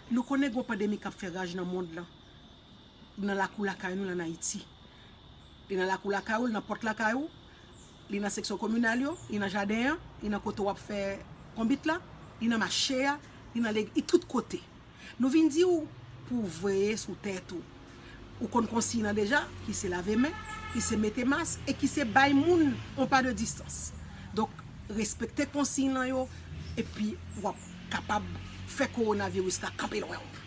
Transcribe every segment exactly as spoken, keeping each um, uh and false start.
Nou konnen gen yon pandemi k ap fè raj nan mond lan. Nan lakou lakay nou, l ann Ayiti. Li nan lakou lakay ou, li nan pòt lakay ou, li nan seksyon kominal yo, li nan jaden an, li nan kote w ap fè konbit la, li nan mache a, li nan legi, li tout kote. Nou vin di w pou w veye sou tèt ou. Ou konn konsiy lan deja, ki se lave men, ki se mete mas e ki se bay moun yon pa de distans. Donk, respekte konsiy lan yo, epi w ap kapab fè kowonaviris la kanpe lwen w.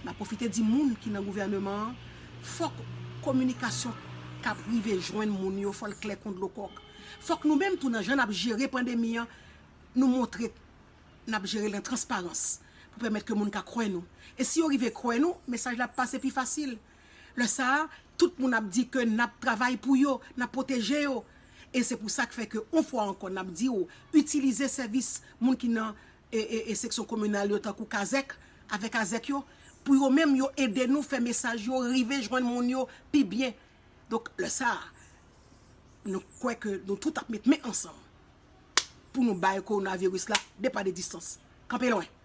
M ap pwofite di moun ki nan gouvèneman an, fòk kominikasyon k ap rive jwenn moun yo, fò l klè kon dlo kòk. Fòk nou menm tou, nan jan n ap jere pandemi an, nou montre n ap jere l nan transparans pou pèmèt ke moun ka kwè nou. E si yo rive kwè nou, mesaj la ap pase pi fasil. Lè sa a, tout moun ap di ke n ap travay pou yo, n ap pwoteje yo. E se pou sa k fè ke, yon fwa ankò, n ap di w, itilize sèvis moun ki nan e, e, e seksyon kominal yo, tankou kazèk, avèk azèk yo, pou yo menm yo ede nou fè mesaj yo rive jwenn moun yo pi byen. Donk, lè sa a, nou kwè ke nou tout ap met men ansanm pou nou bay kowonaviris la de pa de distans. Kanpe lwen.